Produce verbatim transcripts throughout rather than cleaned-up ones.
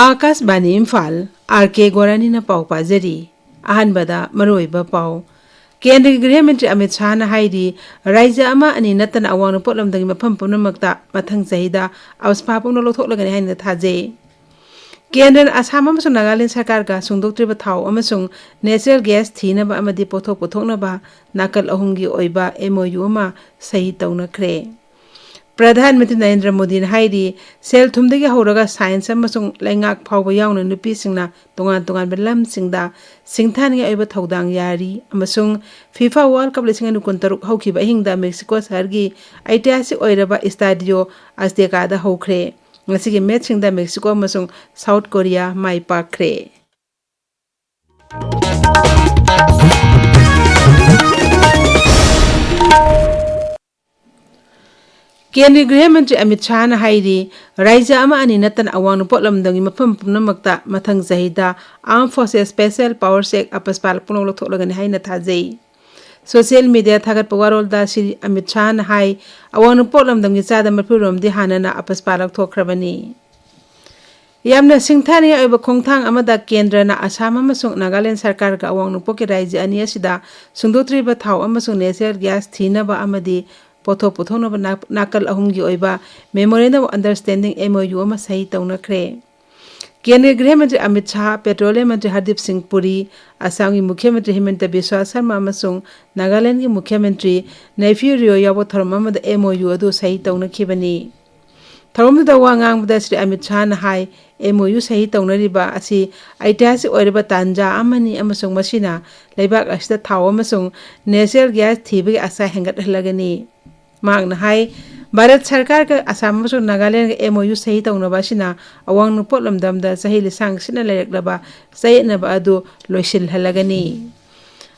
ꯑꯥꯀꯥꯁꯕꯥꯅꯤ Imphal, R ꯀꯦ ꯒꯣꯔꯥꯅꯤꯅ ꯄꯥꯎ ꯄꯥꯖꯔꯤ꯫ ꯑꯍꯥꯟꯕꯗ ꯃꯔꯨꯑꯣꯏꯕ ꯄꯥꯎ꯫ ꯀꯦꯟꯗ꯭ꯔꯒꯤ ꯒ꯭ꯔꯤꯍ ꯃꯟꯇ꯭ꯔꯤ ꯑꯃꯤꯠ ꯁꯥꯍꯅ ꯍꯥꯏꯔꯤ, ꯔꯥꯖ꯭ꯌ ꯑꯃ ꯑꯅꯤ ꯅꯠꯇꯅ ꯑꯋꯥꯡ ꯅꯣꯡꯄꯣꯛ ꯂꯝꯗꯝꯒꯤ ꯃꯐꯝ ꯄꯨꯝꯅꯃꯛꯇ ꯃꯊꯪ ꯆꯍꯤꯗ ꯑꯄꯁꯄꯥ ꯄꯨꯝꯅꯃꯛ ꯂꯧꯊꯣꯛꯂꯒꯅꯤ ꯍꯥꯏꯅ ꯊꯥꯖꯩ꯫ ꯀꯦꯟꯗ꯭ꯔꯅ ꯑꯁꯥꯝ ꯑꯃꯁꯨꯡ ꯅꯥꯒꯥꯂꯦꯟ ꯁꯔꯀꯥꯔꯒ ꯁꯨꯡꯗꯣꯛꯇ꯭ꯔꯤꯕ ꯊꯥꯎ ꯑꯃꯁꯨꯡ natural gas ꯊꯤꯅꯕ ꯑꯃꯗꯤ ꯄꯣꯠꯊꯣꯛ ꯄꯨꯊꯣꯛꯅꯕ ꯅꯥꯀꯜ ꯑꯍꯨꯝꯒꯤ ꯑꯣꯏꯕ M O U ꯑꯃ ꯁꯍꯤ ꯇꯧꯅꯈ꯭ꯔꯦ꯫ ꯄ꯭ꯔꯙꯥꯟ ꯃꯟꯇ꯭ꯔꯤ ꯅꯔꯦꯟꯗ꯭ꯔ ꯃꯣꯗꯤꯅ ꯍꯥꯏꯔꯤ, ꯁꯦꯜ ꯊꯨꯝꯗꯒꯤ ꯍꯧꯔꯒ science ꯑꯃꯁꯨꯡ ꯂꯩꯉꯥꯛ ꯐꯥꯎꯕ ꯌꯥꯎꯅ ꯅꯨꯄꯤꯁꯤꯡꯅ ꯇꯣꯉꯥꯟ ꯇꯣꯉꯥꯟꯕ ꯂꯝꯁꯤꯡꯗ ꯁꯤꯡꯊꯥꯅꯤꯡꯉꯥꯏ ꯑꯣꯏꯕ ꯊꯧꯗꯥꯡ ꯌꯥꯔꯤ ꯑꯃꯁꯨꯡ FIFA World Cup ꯂꯤꯁꯤꯡ ꯑꯅꯤ ꯀꯨꯟꯇꯔꯨꯛ ꯍꯧꯈꯤꯕ ꯑꯍꯤꯡꯗ ꯃꯦꯛꯁꯤꯀꯣ ꯁꯍꯔꯒꯤ ꯑꯩꯇꯤꯍꯥꯁꯤꯛ ꯑꯣꯏꯔꯕ ꯏꯁꯇꯥꯗꯤꯑꯣ ꯑꯁꯇꯦꯀꯥꯗ ꯍꯧꯈ꯭ꯔꯦ꯫ ꯉꯁꯤꯒꯤ ꯃꯦꯠꯁꯤꯡꯗ ꯃꯦꯛꯁꯤꯀꯣ ꯑꯃꯁꯨꯡ ꯁꯥꯎꯠ ꯀꯣꯔꯤꯌꯥ ꯃꯥꯏ ꯄꯥꯛꯈ꯭ꯔꯦ꯫ ꯀꯦꯟꯗ꯭ꯔꯒꯤ ꯒ꯭ꯔꯤꯍ ꯃꯟꯇ꯭ꯔꯤ ꯑꯃꯤꯠ ꯁꯥꯍꯅ ꯍꯥꯏꯔꯤ, ꯔꯥꯖ꯭ꯌ ꯑꯃ ꯑꯅꯤ ꯅꯠꯇꯅ ꯑꯋꯥꯡ ꯅꯣꯡꯄꯣꯛ ꯂꯝꯗꯝꯒꯤ ꯃꯐꯝ ꯄꯨꯝꯅꯃꯛꯇ ꯃꯊꯪ ꯆꯍꯤꯗ Armed Forces Special Powers Act ꯑꯄꯁꯄꯥ ꯄꯨꯝꯅꯃꯛ ꯂꯧꯊꯣꯛꯂꯒꯅꯤ ꯍꯥꯏꯅ ꯊꯥꯖꯩ꯫ Social media ꯊꯥꯒꯠꯄ ꯋꯥꯔꯣꯜꯗ ꯁ꯭ꯔꯤ ꯑꯃꯤꯠ ꯁꯥꯍꯅ ꯍꯥꯏ, ꯑꯋꯥꯡ ꯅꯣꯡꯄꯣꯛ ꯂꯝꯗꯝꯒꯤ ꯆꯥꯗ ꯃꯔꯤꯐꯨ ꯔꯣꯝꯗꯤ ꯍꯥꯟꯅꯅ ꯑꯄꯁꯄꯥ ꯂꯧꯊꯣꯛꯈ꯭ꯔꯕꯅꯤ꯫ ꯌꯥꯝꯅ ꯁꯤꯡꯊꯥꯅꯤꯡꯉꯥꯏ ꯑꯣꯏꯕ ꯈꯣꯡꯊꯥꯡ ꯑꯃꯗ ꯀꯦꯟꯗ꯭ꯔꯅ ꯑꯁꯥꯝ ꯑꯃꯁꯨꯡ ꯅꯥꯒꯥꯂꯦꯟ ꯁꯔꯀꯥꯔꯒ ꯑꯋꯥꯡ ꯅꯣꯡꯄꯣꯛꯀꯤ ꯔꯥꯖ꯭ꯌ ꯑꯅꯤ ꯑꯁꯤꯗ ꯁꯨꯡꯗꯣꯛꯇ꯭ꯔꯤꯕ ꯊꯥꯎ ꯑꯃꯁꯨꯡ natural gas ꯊꯤꯅꯕ ꯑꯃꯗꯤ ꯄꯣꯠꯊꯣꯛ ꯄꯨꯊꯣꯛꯅꯕ ꯅꯥ-, ꯅꯥꯀꯜ ꯑꯍꯨꯝꯒꯤ ꯑꯣꯏꯕ Memorandum of Understanding, M O U, ꯑꯃ ꯁꯍꯤ ꯇꯧꯅꯈ꯭ꯔꯦ꯫ ꯀꯦꯟꯗ꯭ꯔꯒꯤ ꯒ꯭ꯔꯤꯍ ꯃꯟꯇ꯭ꯔꯤ ꯑꯃꯤꯠ ꯁꯥꯍ, ꯄꯦꯇ꯭ꯔꯣꯂꯤꯌꯝ ꯃꯟꯇ꯭ꯔꯤ ꯍꯔꯗꯤꯞ ꯁꯤꯡ ꯄꯨꯔꯤ, ꯑꯁꯥꯝꯒꯤ ꯃꯨꯈ꯭ꯌ ꯃꯟꯇ꯭ꯔꯤ ꯍꯤꯃꯟꯇ ꯕꯤꯁ꯭ꯋꯥ ꯁꯔꯃ ꯑꯃꯁꯨꯡ ꯅꯥꯒꯥꯂꯦꯟꯗꯒꯤ ꯃꯨꯈ꯭ꯌ ꯃꯟꯇ꯭ꯔꯤ ꯅꯩꯐ꯭ꯌꯨ ꯔꯤꯑꯣ ꯌꯥꯎꯕ ꯊꯧꯔꯝ ꯑꯃꯗ M O U ꯑꯗꯨ ꯁꯍꯤ ꯇꯧꯅꯈꯤꯕꯅꯤ꯫ ꯊꯧꯔꯝꯗꯨꯗ ꯋꯥ ꯉꯥꯡꯕꯗ ꯁ꯭ꯔꯤ ꯑꯃꯤꯠ ꯁꯥꯍꯅ ꯍꯥꯏ, M O U ꯁꯍꯤ ꯇꯧꯅꯔꯤꯕ ꯑꯁꯤ ꯑꯩꯇꯤꯍꯥꯁꯤꯛ ꯑꯣꯏꯔꯕ ꯇꯥꯟꯖꯥ ꯑꯃꯅꯤ ꯑꯃꯁꯨꯡ ꯃꯁꯤꯅ ꯂꯩꯕꯥꯛ ꯑꯁꯤꯗ ꯊꯥꯎ ꯑꯃꯁꯨꯡ natural gas ꯊꯤꯕꯒꯤ ꯑꯁꯥ ꯍꯦꯟꯒꯠꯍꯜꯂꯒꯅꯤ꯫ ꯃꯍꯥꯛꯅ ꯍꯥꯏ, ꯚꯥꯔꯠ ꯁꯔꯀꯥꯔꯒ ꯑꯁꯥꯝ ꯑꯃꯁꯨꯡ ꯅꯥꯒꯥꯂꯦꯟꯗꯒ M O U ꯁꯍꯤ ꯇꯧꯅꯕ ꯑꯁꯤꯅ ꯑꯋꯥꯡ ꯅꯣꯡꯄꯣꯛ ꯂꯝꯗꯝꯗ ꯆꯍꯤ ꯂꯤꯁꯥꯡ ꯁꯤꯠꯅ ꯂꯩꯔꯛꯂꯕ ꯆꯌꯦꯠꯅꯕ ꯑꯗꯨ ꯂꯣꯏꯁꯤꯜꯍꯜꯂꯒꯅꯤ꯫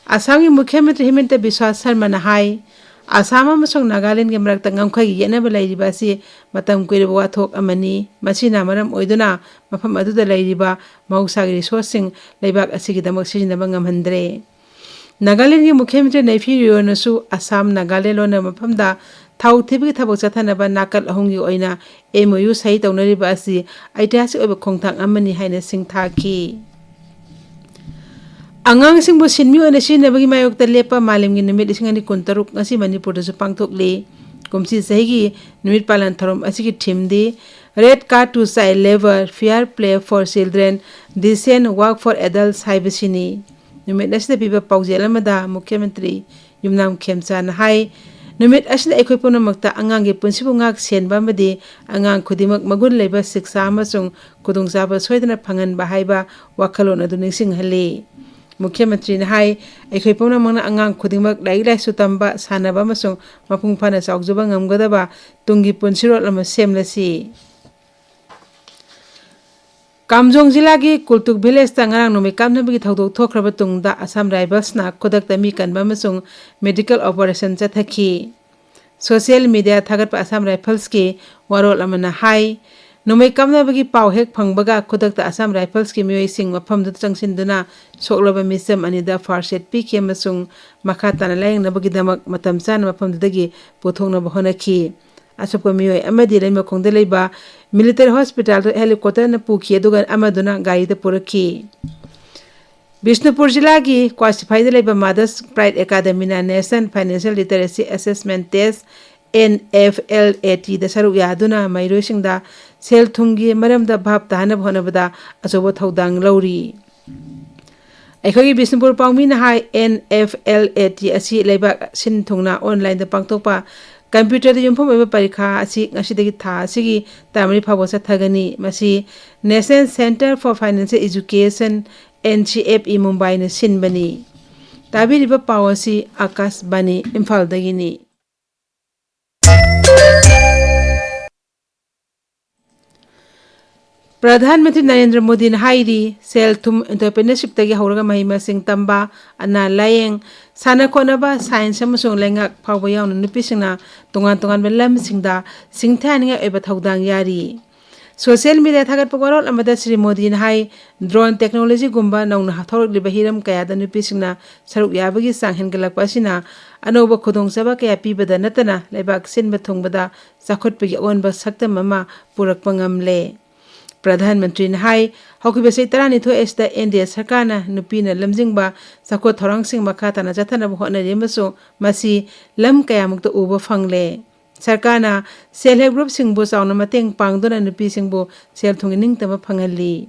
ꯑꯁꯥꯝꯒꯤ ꯃꯨꯈ꯭ꯌ ꯃꯟꯇ꯭ꯔꯤ ꯍꯤꯃꯟꯇ ꯕꯤꯁ꯭ꯋꯥ ꯁꯔꯃꯅ ꯍꯥꯏ, ꯑꯁꯥꯝ ꯑꯃꯁꯨꯡ ꯅꯥꯒꯥꯂꯦꯟꯒꯤ ꯃꯔꯛꯇ ꯉꯝꯈꯩꯒꯤ ꯌꯦꯠꯅꯕ ꯂꯩꯔꯤꯕ ꯑꯁꯤ ꯃꯇꯝ ꯀꯨꯏꯔꯕ ꯋꯥꯊꯣꯛ ꯑꯃꯅꯤ꯫ ꯃꯁꯤꯅ ꯃꯔꯝ ꯑꯣꯏꯗꯨꯅ ꯃꯐꯝ ꯑꯗꯨꯗ ꯂꯩꯔꯤꯕ ꯃꯍꯧꯁꯥꯒꯤ resourceꯁꯤꯡ ꯂꯩꯕꯥꯛ ꯑꯁꯤꯒꯤꯗꯃꯛ ꯁꯤꯖꯤꯟꯅꯕ ꯉꯝꯍꯟꯗ꯭ꯔꯦ꯫ ꯅꯥꯒꯥꯂꯦꯟꯒꯤ ꯃꯨꯈ꯭ꯌ ꯃꯟꯇ꯭ꯔꯤ ꯅꯩꯐꯤ ꯔꯤꯑꯣꯅꯁꯨ ꯑꯁꯥꯝ, ꯅꯥꯒꯥꯂꯦꯟ ꯂꯣꯟꯅꯕ ꯃꯐꯝꯗ ꯊꯥꯎ ꯊꯤꯕꯒꯤ ꯊꯕꯛ ꯆꯠꯊꯅꯕ ꯅꯥꯀꯜ ꯑꯍꯨꯝꯒꯤ ꯑꯣꯏꯅ M O U ꯁꯍꯤ ꯇꯧꯅꯔꯤꯕ ꯑꯁꯤ ꯑꯩꯇꯤꯍꯥꯁꯤꯛ ꯑꯣꯏꯕ ꯈꯣꯡꯊꯥꯡ ꯑꯃꯅꯤ ꯍꯥꯏꯅ ꯁꯤꯡꯊꯥꯈꯤ꯫ ꯑꯉꯥꯡꯁꯤꯡꯕꯨ ꯁꯤꯟꯃꯤ ꯑꯣꯏꯅ ꯁꯤꯖꯤꯟꯅꯕꯒꯤ ꯃꯥꯌꯣꯛꯇ ꯂꯦꯞꯄ ꯃꯥꯂꯦꯝꯒꯤ ꯅꯨꯃꯤꯠ ꯂꯤꯁꯤꯡ ꯑꯅꯤ ꯀꯨꯟꯇꯔꯨꯛ ꯉꯁꯤ ꯃꯅꯤꯄꯨꯔꯗꯁꯨ ꯄꯥꯡꯊꯣꯛꯂꯤ꯫ ꯀꯨꯝꯁꯤ ꯆꯍꯤꯒꯤ ꯅꯨꯃꯤꯠ ꯄꯥꯂꯟ ꯊꯧꯔꯝ ꯑꯁꯤꯒꯤ ꯊꯤꯝꯗꯤ Red Card to Child Labour, Fair Play for Children, Decent Work for Adults ꯍꯥꯏꯕꯁꯤꯅꯤ꯫ ꯅꯨꯃꯤꯠ ꯑꯁꯤꯗ ꯄꯤꯕ ꯄꯥꯎꯖꯦꯜ ꯑꯃꯗ ꯃꯨꯈ꯭ꯌ ꯃꯟꯇ꯭ꯔꯤ ꯌꯨꯝꯅꯥꯝ ꯈꯦꯝꯆꯥꯅ ꯍꯥꯏ, ꯅꯨꯃꯤꯠ ꯑꯁꯤꯅ ꯑꯩꯈꯣꯏ ꯄꯨꯝꯅꯃꯛꯇ ꯑꯉꯥꯡꯒꯤ ꯄꯨꯟꯁꯤꯕꯨ ꯉꯥꯛ ꯁꯦꯟꯕ ꯑꯃꯗꯤ ꯑꯉꯥꯡ ꯈꯨꯗꯤꯡꯃꯛ ꯃꯒꯨꯟ ꯂꯩꯕ ꯁꯤꯛꯁꯥ ꯑꯃꯁꯨꯡ ꯈꯨꯗꯣꯡꯆꯥꯕ ꯁꯣꯏꯗꯅ ꯐꯪꯍꯟꯕ ꯍꯥꯏꯕ ꯋꯥꯈꯜꯂꯣꯟ ꯑꯗꯨ ꯅꯤꯡꯁꯤꯡꯍꯜꯂꯤ꯫ ꯃꯨꯈ꯭ꯌ ꯃꯟꯇ꯭ꯔꯤꯅ ꯍꯥꯏ, ꯑꯩꯈꯣꯏ ꯄꯨꯝꯅꯃꯛꯅ ꯑꯉꯥꯡ ꯈꯨꯗꯤꯡꯃꯛ ꯂꯥꯏꯔꯤꯛ ꯂꯥꯏꯁꯨ ꯇꯝꯕ, ꯁꯥꯟꯅꯕ ꯑꯃꯁꯨꯡ ꯃꯄꯨꯡ ꯐꯥꯅ ꯆꯥꯎꯖꯕ ꯉꯝꯒꯗꯕ ꯇꯨꯡꯒꯤ ꯄꯨꯟꯁꯤꯔꯣꯜ ꯑꯃ ꯁꯦꯝꯂꯁꯤ꯫ ꯀꯥꯝꯖꯣꯡ ꯖꯤꯂꯥꯒꯤ ꯀꯨꯜꯇꯨꯛ ꯚꯤꯂꯦꯖꯇ ꯉꯔꯥꯡ ꯅꯣꯡꯃꯩ ꯀꯥꯞꯅꯕꯒꯤ ꯊꯧꯗꯣꯛ ꯊꯣꯛꯈ꯭ꯔꯕ ꯇꯨꯡꯗ ꯑꯁꯥꯝ ꯔꯥꯏꯐꯜꯁꯅ ꯈꯨꯗꯛꯇ ꯃꯤ ꯀꯟꯕ ꯑꯃꯁꯨꯡ ꯃꯦꯗꯤꯀꯦꯜ ꯑꯣꯄꯔꯦꯁꯟ ꯆꯠꯊꯈꯤ꯫ ꯁꯣꯁꯤꯌꯦꯜ ꯃꯤꯗꯤꯌꯥ ꯊꯥꯒꯠꯄ ꯑꯁꯥꯝ ꯔꯥꯏꯐꯜꯁꯀꯤ ꯋꯥꯔꯣꯜ ꯑꯃꯅ ꯍꯥꯏ, ꯅꯣꯡꯃꯩ ꯀꯥꯞꯅꯕꯒꯤ ꯄꯥꯎ ꯍꯦꯛ ꯐꯪꯕꯒ ꯈꯨꯗꯛꯇ ꯑꯁꯥꯝ ꯔꯥꯏꯐꯜꯁꯀꯤ ꯃꯤꯑꯣꯏꯁꯤꯡ ꯃꯐꯝꯗꯨꯗ ꯆꯪꯁꯤꯟꯗꯨꯅ ꯁꯣꯛꯂꯕ ꯃꯤꯆꯝ ꯑꯅꯤꯗ ꯐꯥꯔꯁ ꯑꯦꯗ ꯄꯤꯈꯤ ꯑꯃꯁꯨꯡ ꯃꯈꯥ ꯇꯥꯅ ꯂꯥꯌꯦꯡꯅꯕꯒꯤꯗꯃꯛ ꯃꯇꯝ ꯆꯥꯅ ꯃꯐꯝꯗꯨꯗꯒꯤ ꯄꯨꯊꯣꯛꯅꯕ ꯍꯣꯠꯅꯈꯤ꯫ ꯑꯁꯣꯛꯄ ꯃꯤꯑꯣꯏ ꯑꯃꯗꯤ ꯂꯩꯃꯈꯣꯡꯗ ꯂꯩꯕ ꯃꯤꯂꯤꯇꯔꯤ ꯍꯣꯁꯄꯤꯇꯥꯜꯗ ꯍꯦꯂꯤꯀꯣꯞꯇꯔꯅ ꯄꯨꯈꯤ, ꯑꯗꯨꯒ ꯑꯃꯗꯨꯅ ꯒꯥꯔꯤꯗ ꯄꯨꯔꯛꯈꯤ꯫ ꯕꯤꯁꯅꯨꯄꯨꯔ ꯖꯤꯂꯥꯒꯤ ꯀ꯭ꯋꯥꯁꯤꯐꯥꯏꯗ ꯂꯩꯕ ꯃꯥꯗꯔꯁ ꯄ꯭ꯔꯥꯏꯗ ꯑꯦꯀꯥꯗꯃꯤꯅ National Financial Literacy Assessment Test, N F L A T, ꯗ ꯁꯔꯨꯛ ꯌꯥꯗꯨꯅ ꯃꯍꯩꯔꯣꯏꯁꯤꯡꯗ ꯁꯦꯜ ꯊꯨꯝꯒꯤ ꯃꯔꯝꯗ ꯚꯥꯞ ꯇꯥꯍꯟꯅꯕ ꯍꯣꯠꯅꯕꯗ ꯑꯆꯧꯕ ꯊꯧꯗꯥꯡ ꯂꯧꯔꯤ꯫ ꯑꯩꯈꯣꯏꯒꯤ ꯕꯤꯁꯅꯨꯄꯨꯔ ꯄꯥꯎꯃꯤꯅ ꯍꯥꯏ, N F L A T ꯑꯁꯤ ꯂꯩꯕꯥꯛ ꯁꯤꯟ ꯊꯨꯡꯅ ꯑꯣꯟꯂꯥꯏꯟꯗ ꯄꯥꯡꯊꯣꯛꯄ ꯀꯝꯄ꯭ꯌꯨꯇꯔꯗ ꯌꯨꯝꯐꯝ ꯑꯣꯏꯕ ꯄꯔꯤꯈꯥ ꯑꯁꯤ ꯉꯁꯤꯗꯒꯤ ꯊꯥ ꯑꯁꯤꯒꯤ ꯇꯔꯥꯃꯔꯤ ꯐꯥꯎꯕ ꯆꯠꯊꯒꯅꯤ꯫ ꯃꯁꯤ National Centre for Financial Education, N C F E, ꯃꯨꯝꯕꯥꯏꯅ ꯁꯤꯟꯕꯅꯤ꯫ ꯇꯥꯕꯤꯔꯤꯕ ꯄꯥꯎ ꯑꯁꯤ ꯑꯀꯥꯁꯕꯥꯅꯤ ꯏꯝꯐꯥꯜꯗꯒꯤꯅꯤ꯫ ꯄ꯭ꯔꯙꯥꯟ ꯃꯟꯇ꯭ꯔꯤ ꯅꯔꯦꯟꯗ꯭ꯔ ꯃꯣꯗꯤꯅ ꯍꯥꯏꯔꯤ, ꯁꯦꯜ ꯊꯨꯝ, ꯑꯦꯟꯇꯔꯄ꯭ꯔꯤꯅꯔꯁꯤꯞꯇꯒꯤ ꯍꯧꯔꯒ ꯃꯍꯩ ꯃꯁꯤꯡ ꯇꯝꯕ, ꯑꯅꯥ ꯂꯥꯌꯦꯡ, ꯁꯥꯟꯅ ꯈꯣꯠꯅꯕ, ꯁꯥꯏꯟꯁ ꯑꯃꯁꯨꯡ ꯂꯩꯉꯥꯛ ꯐꯥꯎꯕ ꯌꯥꯎꯅ ꯅꯨꯄꯤꯁꯤꯡꯅ ꯇꯣꯉꯥꯟ ꯇꯣꯉꯥꯟꯕ ꯂꯝꯁꯤꯡꯗ ꯁꯤꯡꯊꯥꯅꯤꯡꯉꯥꯏ ꯑꯣꯏꯕ ꯊꯧꯗꯥꯡ ꯌꯥꯔꯤ꯫ ꯁꯣꯁꯤꯌꯦꯜ ꯃꯤꯗꯤꯌꯥ ꯊꯥꯒꯠꯄ ꯋꯥꯔꯣꯜ ꯑꯃꯗ ꯁ꯭ꯔꯤ ꯃꯣꯗꯤꯅ ꯍꯥꯏ, ꯗ꯭ꯔꯣꯟ ꯇꯦꯛꯅꯣꯂꯣꯖꯤꯒꯨꯝꯕ ꯅꯧꯅ ꯊꯣꯔꯛꯂꯤꯕ ꯍꯤꯔꯝ ꯀꯌꯥꯗ ꯅꯨꯄꯤꯁꯤꯡꯅ ꯁꯔꯨꯛ ꯌꯥꯕꯒꯤ ꯆꯥꯡ ꯍꯦꯟꯒꯠꯂꯛꯄ ꯑꯁꯤꯅ ꯑꯅꯧꯕ ꯈꯨꯗꯣꯡꯆꯥꯕ ꯀꯌꯥ ꯄꯤꯕꯗ ꯅꯠꯇꯅ ꯂꯩꯕꯥꯛ ꯁꯤꯟꯕ ꯊꯨꯡꯕꯗ ꯆꯥꯎꯈꯠꯄꯒꯤ ꯑꯑꯣꯟꯕ ꯁꯛꯇꯝ ꯑꯃ ꯄꯨꯔꯛꯄ ꯉꯝꯂꯦ꯫ ꯄ꯭ꯔꯙꯥꯟ ꯃꯟꯇ꯭ꯔꯤꯅ ꯍꯥꯏ, ꯍꯧꯈꯤꯕ ꯆꯍꯤ ꯇꯔꯥꯅꯤꯊꯣꯏ ꯑꯁꯤꯗ ꯑꯦꯟ ꯗꯤ ꯑꯦ ꯁꯔꯀꯥꯔꯅ ꯅꯨꯄꯤꯅ ꯂꯝꯖꯤꯡꯕ ꯆꯥꯎꯈꯠ ꯊꯧꯔꯥꯡꯁꯤꯡ ꯃꯈꯥ ꯇꯥꯅ ꯆꯠꯊꯅꯕ ꯍꯣꯠꯅꯔꯤ ꯑꯃꯁꯨꯡ ꯃꯁꯤ ꯂꯝ ꯀꯌꯥꯃꯨꯛꯇ ꯎꯕ ꯐꯪꯂꯦ꯫ ꯁꯔꯀꯥꯔꯅ ꯁꯦꯜꯐ ꯍꯦꯜꯞ ꯒ꯭ꯔꯨꯞꯁꯤꯡꯕꯨ ꯆꯥꯎꯅ ꯃꯇꯦꯡ ꯄꯥꯡꯗꯨꯅ ꯅꯨꯄꯤꯁꯤꯡꯕꯨ ꯁꯦꯜ ꯊꯨꯝꯒꯤ ꯅꯤꯡꯇꯝꯕ ꯐꯪꯍꯜꯂꯤ꯫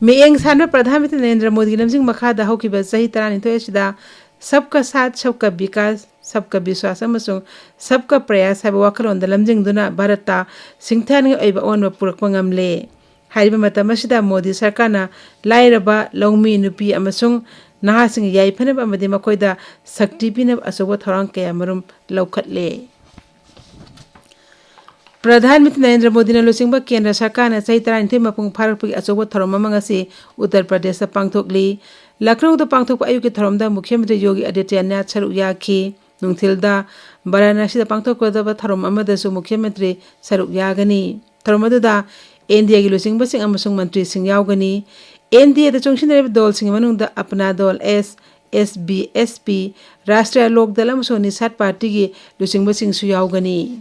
ꯃꯤꯠꯌꯦꯡ ꯁꯥꯟꯕ ꯄ꯭ꯔꯙꯥꯟ ꯃꯟꯇ꯭ꯔꯤ ꯅꯔꯦꯟꯗ꯭ꯔ ꯃꯣꯗꯤꯒꯤ ꯂꯝꯖꯤꯡ ꯃꯈꯥꯗ ꯍꯧꯈꯤꯕ ꯆꯍꯤ ꯇꯔꯥꯅꯤꯊꯣꯏ ꯑꯁꯤꯗ ꯁꯕꯀꯥ ꯁꯥꯊ, ꯁꯕꯀꯥ ꯕꯤꯀꯥꯁ, ꯁꯕꯀꯥ ꯕꯤꯁ꯭ꯋꯥꯁ ꯑꯃꯁꯨꯡ ꯁꯕꯀꯥ ꯄ꯭ꯔꯌꯥꯁ ꯍꯥꯏꯕ ꯋꯥꯈꯜꯂꯣꯟꯗ ꯂꯝꯖꯤꯡꯗꯨꯅ ꯚꯥꯔꯠꯇ ꯁꯤꯡꯊꯥꯅꯤꯡꯉꯥꯏ ꯑꯣꯏꯕ ꯑꯑꯣꯟꯕ ꯄꯨꯔꯛꯄ ꯉꯝꯂꯦ꯫ ꯍꯥꯏꯔꯤꯕ ꯃꯇꯝ ꯑꯁꯤꯗ ꯃꯣꯗꯤ ꯁꯔꯀꯥꯔꯅ ꯂꯥꯏꯔꯕ, ꯂꯧꯃꯤ ꯅꯨꯄꯤ ꯑꯃꯁꯨꯡ ꯅꯍꯥꯁꯤꯡꯒꯤ ꯌꯥꯏꯐꯅꯕ ꯑꯃꯗꯤ ꯃꯈꯣꯏꯗ ꯁꯛꯇꯤ ꯄꯤꯅꯕ ꯑꯆꯧꯕ ꯊꯧꯔꯥꯡ ꯀꯌꯥ ꯃꯔꯨꯝ ꯂꯧꯈꯠꯂꯦ꯫ ꯄ꯭ꯔꯙꯥꯟ ꯃꯟꯇ꯭ꯔꯤ ꯅꯔꯦꯟꯗ꯭ꯔ ꯃꯣꯗꯤꯅ ꯂꯨꯆꯤꯡꯕ ꯀꯦꯟꯗ꯭ꯔ ꯁꯔꯀꯥꯔꯅ ꯆꯍꯤ ꯇꯔꯥꯅꯤꯊꯣꯏ ꯃꯄꯨꯡ ꯐꯥꯔꯛꯄꯒꯤ ꯑꯆꯧꯕ ꯊꯧꯔꯝ ꯑꯃ ꯉꯁꯤ ꯎꯠꯇꯔ ꯄ꯭ꯔꯗꯦꯁꯇ ꯄꯥꯡꯊꯣꯛꯂꯤ꯫ ꯂꯈꯅꯧꯗ ꯄꯥꯡꯊꯣꯛꯄ ꯑꯌꯨꯛꯀꯤ ꯊꯧꯔꯝꯗ ꯃꯨꯈ꯭ꯌ ꯃꯟꯇ꯭ꯔꯤ ꯌꯣꯒꯤ ꯑꯗꯤꯇ꯭ꯌꯅꯥꯊ ꯁꯔꯨꯛ ꯌꯥꯈꯤ꯫ ꯅꯨꯡꯊꯤꯜꯗ ꯕꯔꯥꯅꯥꯁꯤꯗ ꯄꯥꯡꯊꯣꯛꯀꯗꯕ ꯊꯧꯔꯝ ꯑꯃꯗꯁꯨ ꯃꯨꯈ꯭ꯌ ꯃꯟꯇ꯭ꯔꯤ ꯁꯔꯨꯛ ꯌꯥꯒꯅꯤ꯫ ꯊꯧꯔꯝ ꯑꯗꯨꯗ ꯑꯦꯟ ꯗꯤ ꯑꯦꯒꯤ ꯂꯨꯆꯤꯡꯕꯁꯤꯡ ꯑꯃꯁꯨꯡ ꯃꯟꯇ꯭ꯔꯤꯁꯤꯡ ꯌꯥꯎꯒꯅꯤ꯫ ꯑꯦꯟ ꯗꯤ ꯑꯦꯗ ꯆꯨꯡꯁꯤꯟꯅꯔꯤꯕ ꯗꯣꯜꯁꯤꯡꯒꯤ ꯃꯅꯨꯡꯗ ꯑꯞꯅꯥ ꯗꯣꯜ ꯑꯦꯁ, ꯑꯦꯁ ꯕꯤ ꯑꯦꯁ ꯄꯤ, ꯔꯥꯁꯇ꯭ꯔꯤꯌꯥ ꯂꯣꯛ ꯗꯜ ꯑꯃꯁꯨꯡ ꯅꯤꯁꯥꯗ ꯄꯥꯔꯇꯤꯒꯤ ꯂꯨꯆꯤꯡꯕꯁꯤꯡꯁꯨ ꯌꯥꯎꯒꯅꯤ꯫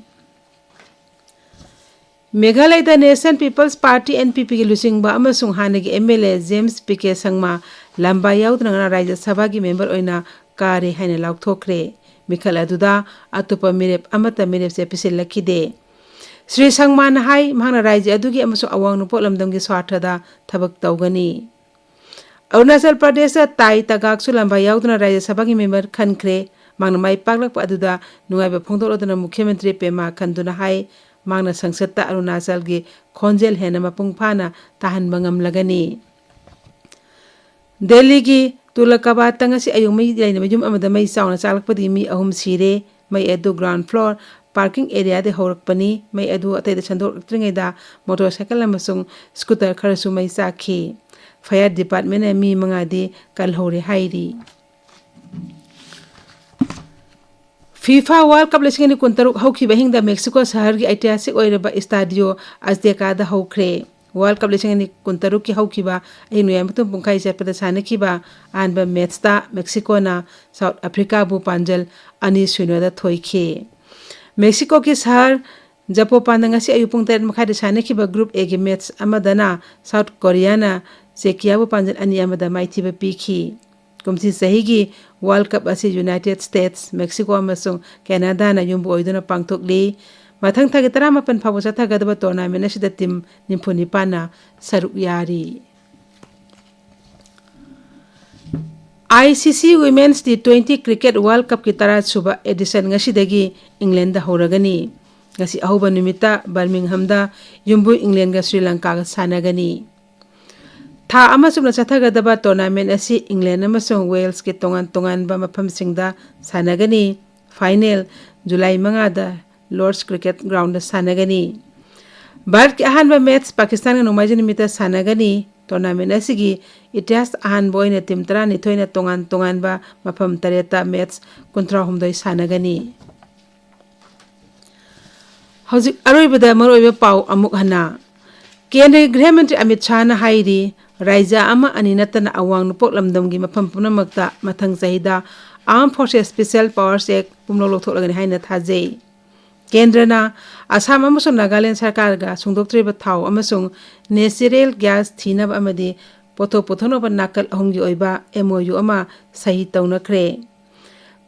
ꯃꯦꯘꯥꯂꯌꯗ National People's Party, N P P ꯒꯤ ꯂꯨꯆꯤꯡꯕ ꯑꯃꯁꯨꯡ ꯍꯥꯟꯅꯒꯤ M L A James P K Sangma ꯂꯝꯕꯥ ꯌꯥꯎꯗꯅ ꯉꯔꯥꯡ ꯔꯥꯖ꯭ꯌ ꯁꯚꯥꯒꯤ ꯃꯦꯝꯕꯔ ꯑꯣꯏꯅ ꯀꯥꯔꯦ ꯍꯥꯏꯅ ꯂꯥꯎꯊꯣꯛꯈ꯭ꯔꯦ꯫ ꯃꯤꯈꯜ ꯑꯗꯨꯗ ꯑꯇꯣꯞꯄ ꯃꯤꯔꯦꯞ ꯑꯃꯠꯇ ꯃꯤꯔꯦꯞꯆꯦ ꯄꯤꯁꯤꯜꯂꯛꯈꯤꯗꯦ꯫ ꯁ꯭ꯔꯤ ꯁꯪꯃꯥꯅ ꯍꯥꯏ, ꯃꯍꯥꯛꯅ ꯔꯥꯖ꯭ꯌ ꯑꯗꯨꯒꯤ ꯑꯃꯁꯨꯡ ꯑꯋꯥꯡ ꯅꯣꯡꯄꯣꯛ ꯂꯝꯗꯝꯒꯤ ꯁ꯭ꯋꯥꯔꯊꯗ ꯊꯕꯛ ꯇꯧꯒꯅꯤ꯫ ꯑꯔꯨꯅꯥꯆꯜ ꯄ꯭ꯔꯗꯦꯁꯇ ꯇꯥꯏ ꯇꯒꯥꯛꯁꯨ ꯂꯝꯕꯥ ꯌꯥꯎꯗꯨꯅ ꯔꯥꯖ꯭ꯌ ꯁꯚꯥꯒꯤ ꯃꯦꯝꯕꯔ ꯈꯟꯈ꯭ꯔꯦ꯫ ꯃꯍꯥꯛꯅ ꯃꯥꯏ ꯄꯥꯛꯂꯛꯄ ꯑꯗꯨꯗ ꯅꯨꯡꯉꯥꯏꯕ ꯐꯣꯡꯗꯣꯛꯂꯗꯨꯅ ꯃꯨꯈ꯭ꯌ ꯃꯟꯇ꯭ꯔꯤ ꯄꯦꯃꯥ ꯈꯟꯗꯨꯅ ꯍꯥꯏ, ꯃꯍꯥꯛꯅ ꯁꯪꯁꯠꯇ ꯑꯔꯨꯅꯥꯆꯜꯒꯤ ꯈꯣꯟꯖꯦꯜ ꯍꯦꯟꯅ ꯃꯄꯨꯡ ꯐꯥꯅ ꯇꯥꯍꯟꯕ ꯉꯝꯂꯒꯅꯤ꯫ ꯗꯦꯜꯂꯤꯒꯤ ꯇꯨꯂꯀꯥꯕꯥꯗꯇ ꯉꯁꯤ ꯑꯌꯨꯛ ꯃꯩ ꯂꯩꯅꯕ ꯌꯨꯝ ꯑꯃꯗ ꯃꯩ ꯆꯥꯎꯅ ꯆꯥꯛꯂꯛꯄꯗꯒꯤ ꯃꯤ ꯑꯍꯨꯝ ꯁꯤꯔꯦ꯫ ꯃꯩ ꯑꯗꯨ ground floor parking areaꯗꯒꯤ ꯍꯧꯔꯛꯄꯅꯤ꯫ ꯃꯩ ꯑꯗꯨ ꯑꯇꯩꯗ ꯁꯟꯗꯣꯛꯂꯛꯇ꯭ꯔꯤꯉꯩꯗ motorcycle ꯑꯃꯁꯨꯡ scooter ꯈꯔꯁꯨ ꯃꯩ ꯆꯥꯛꯈꯤ꯫ Fire departmentꯅ ꯃꯤ ꯃꯉꯥꯗꯤ ꯀꯜꯍꯧꯔꯦ ꯍꯥꯏꯔꯤ꯫ FIFA World Cup ꯂꯤꯁꯤꯡ ꯑꯅꯤ ꯀꯨꯟꯇꯔꯨꯛ ꯍꯧꯈꯤꯕ ꯑꯍꯤꯡꯗ ꯃꯦꯛꯁꯤꯀꯣ ꯁꯍꯔꯒꯤ ꯑꯩꯇꯤꯍꯥꯁꯤꯛ ꯑꯣꯏꯔꯕ ꯏꯁꯇꯥꯗꯤꯑꯣ ꯑꯖꯇꯦꯀꯥꯗ ꯍꯧꯈ꯭ꯔꯦ꯫ World Cup ꯂꯤꯁꯤꯡ ꯑꯅꯤ ꯀꯨꯟꯇꯔꯨꯛꯀꯤ ꯍꯧꯈꯤꯕ ꯑꯍꯤꯡ ꯅꯣꯡꯌꯥꯏ ꯄꯨꯡ ꯄꯨꯡꯈꯥꯏ ꯆꯠꯄꯗ ꯁꯥꯟꯅꯈꯤꯕ ꯑꯍꯥꯟꯕ ꯃꯦꯠꯁꯇ ꯃꯦꯛꯁꯤꯀꯣꯅ ꯁꯥꯎꯠ ꯑꯐ꯭ꯔꯤꯀꯥꯕꯨ ꯄꯥꯟꯖꯜ ꯑꯅꯤ ꯁꯤꯅꯣꯗ ꯊꯣꯏꯈꯤ꯫ ꯃꯦꯛꯁꯤꯀꯣꯒꯤ ꯁꯍꯔ ꯖꯄꯣꯄꯥꯟꯗ ꯉꯁꯤ ꯑꯌꯨꯛ ꯄꯨꯡ ꯇꯔꯦꯠ ꯃꯈꯥꯏꯗ ꯁꯥꯟꯅꯈꯤꯕ ꯒ꯭ꯔꯨꯞ ꯑꯦꯒꯤ ꯃꯦꯠꯁ ꯑꯃꯗꯅ ꯁꯥꯎꯠ ꯀꯣꯔꯤꯌꯥꯅ ꯆꯦꯀꯤꯌꯥꯕꯨ ꯄꯥꯟꯖꯜ ꯑꯅꯤ ꯑꯃꯗ ꯃꯥꯏꯊꯤꯕ ꯄꯤꯈꯤ꯫ ꯀꯨꯝꯁꯤ ꯆꯍꯤꯒꯤ ꯋꯥꯔꯜ ꯀꯞ ꯑꯁꯤ ꯌꯨꯅꯥꯏꯇꯦꯗ ꯁ꯭ꯇꯦꯠꯁ, ꯃꯦꯛꯁꯤꯀꯣ ꯑꯃꯁꯨꯡ ꯀꯦꯅꯥꯗꯥꯅ ꯌꯨꯝꯕꯨ ꯑꯣꯏꯗꯨꯅ ꯄꯥꯡꯊꯣꯛꯂꯤ꯫ ꯃꯊꯪ ꯊꯥꯒꯤ ꯇꯔꯥꯃꯥꯄꯟ ꯐꯥꯎꯕ ꯆꯠꯊꯒꯗꯕ ꯇꯣꯔꯅꯥꯃꯦꯟ ꯑꯁꯤꯗ ꯇꯤꯝ ꯅꯤꯐꯨ ꯅꯤꯄꯥꯟꯅ ꯁꯔꯨꯛ ꯌꯥꯔꯤ꯫ ICC Women's T twenty Cricket World Cupꯀꯤ ꯇꯔꯥꯁꯨꯕ ꯑꯦꯗꯤꯁꯟ ꯉꯁꯤꯗꯒꯤ ꯏꯪꯂꯦꯟꯗ ꯍꯧꯔꯒꯅꯤ꯫ ꯉꯁꯤ ꯑꯍꯧꯕ ꯅꯨꯃꯤꯠꯇ ꯕꯔꯃꯤꯡꯍꯝꯗ ꯌꯨꯝꯕꯨ ꯏꯪꯂꯦꯟꯒ ꯁ꯭ꯔꯤ ꯂꯪꯀꯥꯒ ꯁꯥꯟꯅꯒꯅꯤ꯫ ꯊꯥ ꯑꯃ ꯆꯨꯞꯅ ꯆꯠꯊꯒꯗꯕ ꯇꯣꯔꯅꯥꯃꯦꯟ ꯑꯁꯤ ꯏꯪꯂꯦꯟ ꯑꯃꯁꯨꯡ ꯋꯦꯜꯁꯀꯤ ꯇꯣꯉꯥꯟ ꯇꯣꯉꯥꯟꯕ ꯃꯐꯝꯁꯤꯡꯗ ꯁꯥꯟꯅꯒꯅꯤ꯫ ꯐꯥꯏꯅꯦꯜ ꯖꯨꯂꯥꯏ ꯃꯉꯥꯗ ꯂꯣꯔꯗꯁ ꯀ꯭ꯔꯤꯀꯦꯠ ꯒ꯭ꯔꯥꯎꯟꯗ ꯁꯥꯟꯅꯒꯅꯤ꯫ ꯚꯥꯔꯠꯀꯤ ꯑꯍꯥꯟꯕ ꯃꯦꯠꯁ ꯄꯥꯀꯤꯁꯇꯥꯟꯒ ꯅꯣꯡꯃꯥꯏꯖꯤꯡ ꯅꯨꯃꯤꯠꯇ ꯁꯥꯟꯅꯒꯅꯤ꯫ ꯇꯣꯔꯅꯥꯃꯦꯟ ꯑꯁꯤꯒꯤ ꯏꯇꯤꯍꯥꯁ ꯑꯍꯥꯟꯕ ꯑꯣꯏꯅ ꯇꯤꯝ ꯇꯔꯥꯅꯤꯊꯣꯏꯅ ꯇꯣꯉꯥꯟ ꯇꯣꯉꯥꯟꯕ ꯃꯐꯝ ꯇꯔꯦꯠꯇ ꯃꯦꯠꯁ ꯀꯨꯟꯊ꯭ꯔꯥꯍꯨꯝꯗꯣꯏ ꯁꯥꯟꯅꯒꯅꯤ꯫ ꯍꯧꯖꯤꯛ ꯑꯔꯣꯏꯕꯗ ꯃꯔꯨꯑꯣꯏꯕ ꯄꯥꯎ ꯑꯃꯨꯛ ꯍꯟꯅ꯫ ꯀꯦꯟꯗ꯭ꯔꯒꯤ ꯒ꯭ꯔꯍ ꯃꯟꯇ꯭ꯔꯤ ꯑꯃꯤꯠ ꯁꯥꯍꯅ ꯍꯥꯏꯔꯤ, ꯔꯥꯏꯖ꯭ꯌ ꯑꯃ ꯑꯅꯤ ꯅꯠꯇꯅ ꯑꯋꯥꯡ ꯅꯣꯡꯄꯣꯛ ꯂꯝꯗꯝꯒꯤ ꯃꯐꯝ ꯄꯨꯝꯅꯃꯛꯇ ꯃꯊꯪ ꯆꯍꯤꯗ Armed Forces Special Powers Act ꯄꯨꯝꯂꯧ ꯂꯧꯊꯣꯛꯂꯒꯅꯤ ꯍꯥꯏꯅ ꯊꯥꯖꯩ꯫ ꯀꯦꯟꯗ꯭ꯔꯅ ꯑꯁꯥꯝ ꯑꯃꯁꯨꯡ ꯅꯥꯒꯥꯂꯦꯟ ꯁꯔꯀꯥꯔꯒ ꯁꯨꯡꯗꯣꯛꯇ꯭ꯔꯤꯕ ꯊꯥꯎ ꯑꯃꯁꯨꯡ natural gas ꯊꯤꯅꯕ ꯑꯃꯗꯤ ꯄꯣꯠꯊꯣꯛ ꯄꯨꯊꯣꯛꯅꯕ ꯅꯥꯀꯜ ꯑꯍꯨꯝꯒꯤ ꯑꯣꯏꯕ MOU ꯑꯃ ꯁꯍꯤ ꯇꯧꯅꯈ꯭ꯔꯦ꯫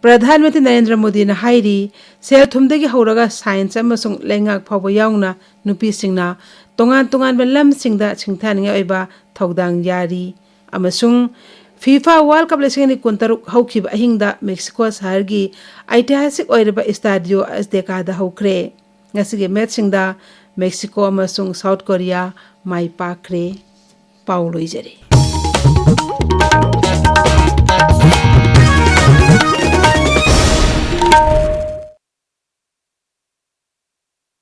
ꯄ꯭ꯔꯙꯥꯟ ꯃꯟꯇ꯭ꯔꯤ ꯅꯔꯦꯟꯗ꯭ꯔ ꯃꯣꯗꯤꯅ ꯍꯥꯏꯔꯤ, ꯁꯦꯜ ꯊꯨꯝꯗꯒꯤ ꯍꯧꯔꯒ ꯁꯥꯏꯟꯁ ꯑꯃꯁꯨꯡ ꯂꯩꯉꯥꯛ ꯐꯥꯎꯕ ꯌꯥꯎꯅ ꯅꯨꯄꯤꯁꯤꯡꯅ ꯇꯣꯉꯥꯟ ꯇꯣꯉꯥꯟꯕ ꯂꯝꯁꯤꯡꯗ ꯁꯤꯡꯊꯥꯅꯤꯡꯉꯥꯏ ꯑꯣꯏꯕ ꯊꯧꯗꯥꯡ ꯌꯥꯔꯤ꯫ ꯑꯃꯁꯨꯡ FIFA World Cup ꯂꯤꯁꯤꯡ ꯑꯅꯤ ꯀꯨꯟꯇꯔꯨꯛ ꯍꯧꯈꯤꯕ ꯑꯍꯤꯡꯗ ꯃꯦꯛꯁꯤꯀꯣ ꯁꯍꯔꯒꯤ ꯑꯩꯇꯤꯍꯥꯁꯤꯛ ꯑꯣꯏꯔꯕ ꯏꯁꯇꯥꯗꯤꯑꯣ ꯑꯖꯇꯦꯀꯥꯗ ꯍꯧꯈ꯭ꯔꯦ꯫ ꯉꯁꯤꯒꯤ ꯃꯦꯠꯁꯁꯤꯡꯗ ꯃꯦꯛꯁꯤꯀꯣ ꯑꯃꯁꯨꯡ ꯁꯥꯎꯠ ꯀꯣꯔꯤꯌꯥ ꯃꯥꯏ ꯄꯥꯛꯈ꯭ꯔꯦ꯫ ꯄꯥꯎ ꯂꯣꯏꯖꯔꯦ꯫